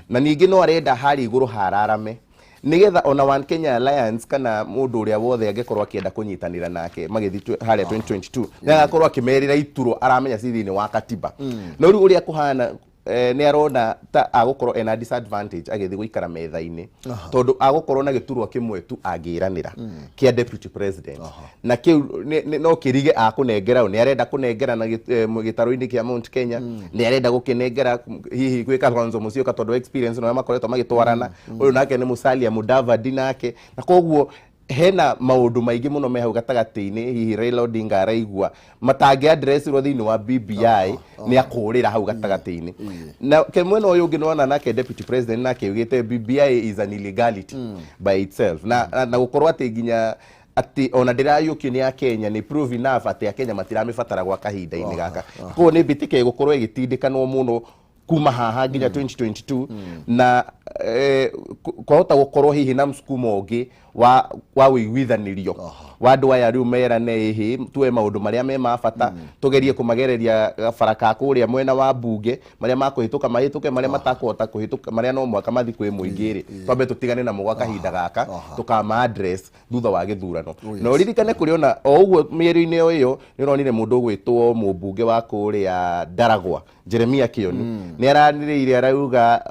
Na ningĩ no arenda harĩa igũrũ hararame nigetha ona One Kenya Alliance kana mũndũ ũrĩa wothe angĩkorwo akĩenda kũnyitanĩra nake magĩthiĩ harĩa 2022 nĩ agakorwo akĩmerĩra ituro aramenya ci thĩinĩ wa katiba. No rĩu ũrĩa kũhana nĩ arona ta agũkorwo ena disadvantage agĩthiĩ gũikara metha-inĩ, tondũ agũkorwo na gĩturwa kĩmwe tu angĩranĩra kĩa deputy president, na kĩu no kĩrige akũnengera. Nĩ arenda kũnengera na gĩtarũ-inĩ kĩa Mount Kenya, nĩ arenda gũkĩnengera hihi gwĩ Kalonzo Musyoka tondũ experience no makoretwo magĩtwarana, ũyũ nake nĩ Musalia Mudavadi nake, na koguo hena maũndũ maingĩ mũno me hau gatagatĩ-inĩ hihi Raila Odinga araigua matangĩ addressirwo thĩinĩ wa BBI nĩ akũrĩra hau gatagatĩ-inĩ. Na ke mwena ũyũ ũngĩ nĩwona nake deputy president nake augĩte BBI is an illegality by itself, na gũkorwo atĩ nginya atĩ ona ndĩrayũkio nĩ akenya nĩ prove enough atĩ akenya matiramĩbatara gwa kahinda-inĩ gaka. Koguo nĩ mbĩtĩka ĩgũkorwo ĩgĩtindĩkanwo mũno kuma haha nginya 2022, na kwahota gũkorwo hihi na msukumo ũngĩ wa ũiguithanĩrio wa andũ aya rĩu merane ĩhĩ tuoe maũndũ marĩa me ma bata tũgerie kũmagereria gabara ka kũrĩa mwena wa mbunge, marĩa makũhĩtũka mahĩtũke, marĩa matakũhota kũhĩtũka, marĩa no mũhaka mathiĩ kwĩ mũingĩ rĩ, twambe tũtigane namo gwa kahinda gaka, tũkama address thutha wa gĩthurano. Na ũririkane kũrĩ ona o ũguo mĩario-inĩ o ĩyo nĩ ũronire mũndũ ũgwĩtwo mũmbunge wa kũrĩa Ndaragwa Jeremia Kioni nĩ aranĩrĩire arauga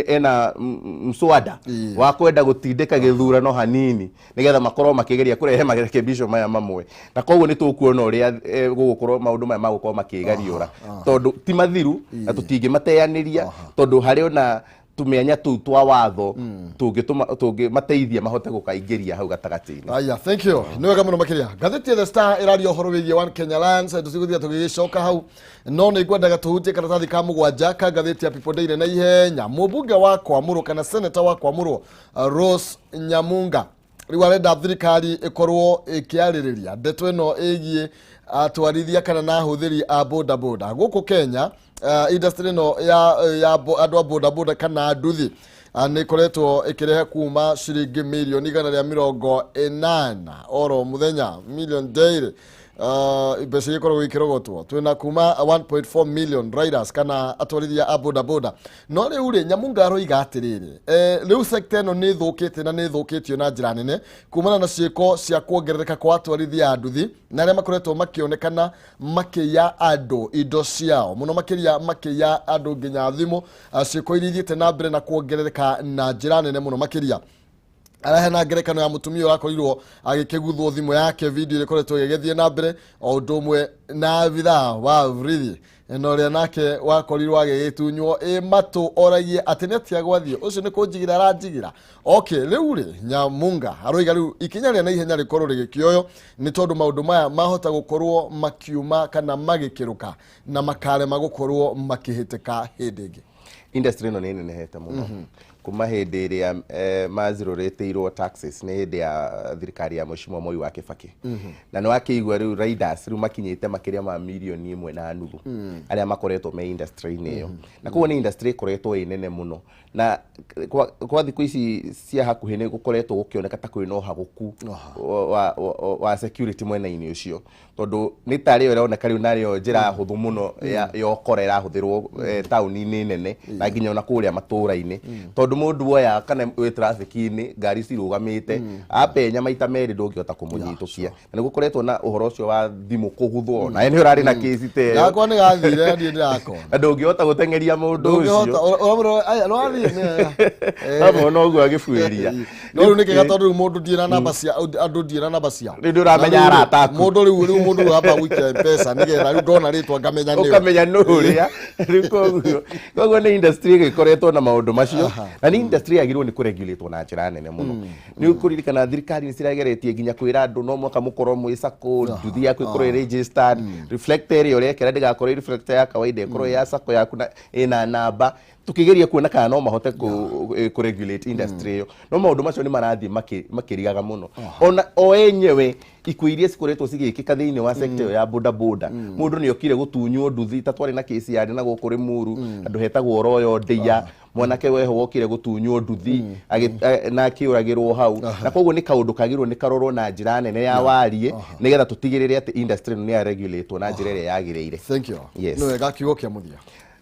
ena mswada wa kwenda gũtindĩka gĩthurano hanini nĩgetha makorwo makĩgeria kũrehe marekebisho maya mamwe, na koguo nĩ tũkuona ũrĩa gũgũkorwo maũndũ maya magũkorwo makĩgariũra, tondũ ti mathiru na tũtingĩmateanĩria, tondũ harĩ ona tũmĩanya tũu twa watho tũngĩmateithia mahote gũkaingĩria hau gatagatĩ-inĩ. Aya, thank you. Nĩ wega mũno makĩria. Ngathĩti ya The Star ĩraria ũhoro wĩgiĩ One Kenya Alliance, tũtigũthiĩ tũgĩgĩcoka hau, no nĩ ngwendaga tũhutie karatathi ka mũgwanja ka ngathĩti ya People Daily na ihenya. Mũmbunge wa Kwamũrwo kana senator wa Kwamũrwo Rose Nyamunga rĩu arenda thirikari ĩkorwo ĩkĩarĩrĩria ndeto ĩno ĩgiĩ atwarithia kana na ahũthĩri a boda boda gũkũ Kenya. Industry ĩno ya andũ a boda boda kana nduthi nĩ ĩkoretwo ĩkĩrehe kuma ciringi mirioni 180 oro mũthenya, million daily, mbeca iria ikoragwo ikĩrogotwo. Twĩna kuma 1.4 million riders kana atwarithia a boda boda. No rĩu rĩ, Nyamunga aroiga atĩrĩrĩ, rĩu sector ĩno nĩ ĩthũkĩte na nĩ ĩthũkĩtio na njĩra nene kumana na ciĩko cia kuongerereka kwa atwarithia a nduthi na arĩa makoretwo makĩonekana makĩiya andũ indo ciao, mũno makĩria makĩiya andũ nginya thimũ, ciĩko iria ithiĩte na mbere na kuongerereka na njĩra nene mũno makĩria. Araheana ngerekano ya mũtumia ũrakorirwo agĩkĩguthwo thimũ yake, video ĩrĩa ĩkoretwo ĩgĩgĩthiĩ na mbere, o ũndũ ũmwe na abithaa wa borithi na ũrĩa nake wakorirwo agĩgĩtunywo ĩ matũ, oragie atĩ nĩ atĩa gwathiĩ, ũcio nĩ kũnjigĩra aranjigĩra. Okay, rĩu rĩ, Nyamunga aroiga rĩu ikinya rĩa naihenya rĩkorwo rĩgĩkĩoywo nĩ tondũ maũndũ maya mahota gũkorwo makiuma kana magĩkĩrũka na makarema gũkorwo makĩhĩtĩka hĩndĩ ĩngĩ. Industry ĩno nĩ ĩnenehete mũno kuma hĩndĩ ĩrĩa mazirũrĩtĩirwo taxes nĩ hĩndĩ ya thirikari ya Mheshimiwa Moi wa Kibaki, na nĩ wakĩigua rĩu riders rĩu makinyĩte makĩria ma 1.5 million arĩa makoretwo me industry-inĩ ĩyo, na koguo nĩ industry ĩkoretwo ĩ nene mũno. Na kwa thikũ ici cia hakuhĩ nĩ gũkoretwo gũkĩoneka ta kwĩna ũhagũku wa security mwena-inĩ ũcio, tondũ nĩ tarĩ ĩroneka rĩu narĩo njĩra hũthũ mũno ya ũkora ĩrahũthĩrwo taũni-inĩ nene na nginya ona kũrĩa matũũra-inĩ, tondũ Tondũ mũndũ woya kana wĩ traffic-inĩ, ngari cirũgamĩte, apenya maita merĩ, ndũngĩhota kũmũnyitũkia. Na nĩ gũkoretwo na ũhoro ũcio wa thimũ kũguthwo, nawe nĩ ũrarĩ na kĩci ta ĩyo. Gakwa nĩ gathire, niĩ ndĩrakona. Na ndũngĩhota gũteng'eria mũndũ ndũngĩhota ũcio. Ũramũrora aya rwathiĩ nĩ Amona ũguo agĩbuĩria. No rĩu nĩkĩga, tondũ rĩu mũndũ ndiĩ na namba cia andũ, ndiĩ na namba ciao. Rĩu nĩũramenya Na rĩu rĩ, arata aku. Mũndũ rĩu mũndũ rĩu amba gũikia Mpesa nĩgetha rĩu ndona rĩtwa ngamenya nĩwe. Ũkamenya nũ ũrĩa rĩu. Koguo nĩ industry ĩgĩkoretwo na maũndũ macio, na nĩ industry yagĩrĩirwo nĩ kũregulatwo na njĩra nene mũno. Nĩ ũkũririkana thirikari nĩ cirageretie nginya kwĩra andũ no mwaka mũkorwo mwĩ sacco, nduthi yaku ĩkorwo ĩ registered, reflector ĩrĩa ũrekĩra ndĩgakorwo ĩ reflector ya kawaida, ĩkorwo ĩ ya sacco yaku na ĩna namba, tukigeria kuona kana no mahote ku regulate industry ĩyo. No maũndũ macio nĩ marathiĩ makĩrigaga mũno. Ona o enyewe ikuũ iria cikoretwo cigĩkĩka thĩinĩ wa sector ĩyo ya boda boda, mũndũ nĩ okire gũtunywo nduthi, ta twarĩ na kĩci yarĩ na gũkũ Rĩmuru, andũ hetagwo Royal Ndeia, mwanake weho wokire gũtunywo nduthi na akĩũragĩrwo hau. Na koguo nĩ kaũndũ kagĩrĩirwo nĩ karorwo na njĩra nene ya wariĩ, nĩgetha tũtigĩrĩre atĩ industry ĩno nĩ ya regulatwo na njĩra ĩrĩa yagĩrĩire. Thank you. Yes. Nĩ wega, kiugo kĩa mũthia.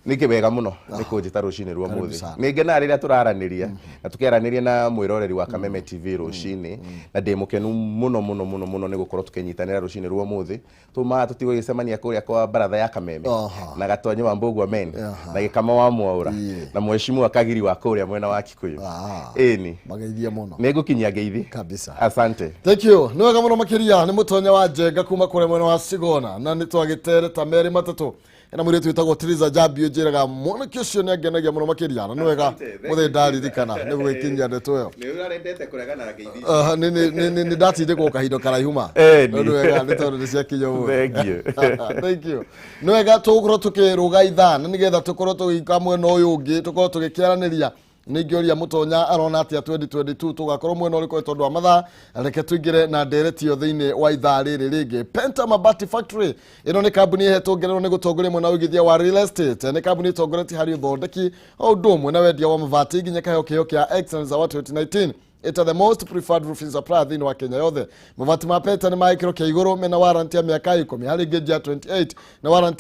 Nĩ wega mũno nĩ kũnjĩta rũcinĩ rwa Karibu mũthĩ. sana. Nĩ ngenaga rĩrĩa tũraranĩria na tũkĩaranĩria na mwĩroreri wa Kameme TV rũcinĩ, na ndĩ mũkenu mũno mũno mũno mũno nĩ gũkorwo tũkĩnyitanĩra rũcinĩ rwa mũthĩ. Tumaga tũtigũgĩcemania kũrĩa kwa baratha ya Kameme na Gatonyo wa Mbũgua men na Gĩkama wa Mwaũra na mheshimiwa Kagiri wa kũrĩa mwena wa Kikuyu. Ĩni. Mageithie mũno. Nĩ ngũkinyia ngeithi. Kabisa. Asante. Thank you. Nĩ wega mũno makĩria, nĩ mũtonya wa Njenga kuma kũrĩa mwena wa Sigona, na nĩ twagĩtereta merĩ matatũ na mũirĩtu wĩtagwo Triza Njambi, ũnjĩraga mwanake ũcio nĩ angenagia mũno makĩria, na nĩ wega. Asante, thank mũthĩ you. Ndaririkana nĩ gũgĩkinyia ndeto ĩyo. Nĩ ũrarendete kũregana na ngeithi. Nĩ ndatindĩkwo kahinda karaihu ma. Ĩni. No nĩ wega nĩ tondũ nĩ ciakinya ũmũthĩ. Thank you. Thank you. Nĩ wega, tũgũkorwo tũkĩrũga ithaa na nĩgetha tũkorwo tũgĩka mwena ũyũ ũngĩ, tũkorwo tũgĩkĩaranĩria. Ningĩ mũtonya arona atĩa 2022, tũgakorwo mwena ũrĩkũ? Tondũ wa mathaa, reke tũingĩre na ndereti ĩyo thĩinĩ wa ithaa rĩrĩ rĩngĩ. Penta Mabati Factory, ĩno nĩ kambuni ĩhetwo ngerero nĩ gũtongoria mwena wa ũigithia wa real estate. Nĩ kambuni ĩtongoretie harĩ ũthondeki o ũndũ ũmwe na wendia wa mabati, nginya kaheo kĩheo kĩa Excellence Award 2019 ita the most preferred roofing supplier thĩinĩ wa Kenya yothe. Mabati ma Penta nĩ ma gĩkĩro kĩa igũrũ, mena warranty ya mĩaka 10 harĩ gauge ya 28 na warranty.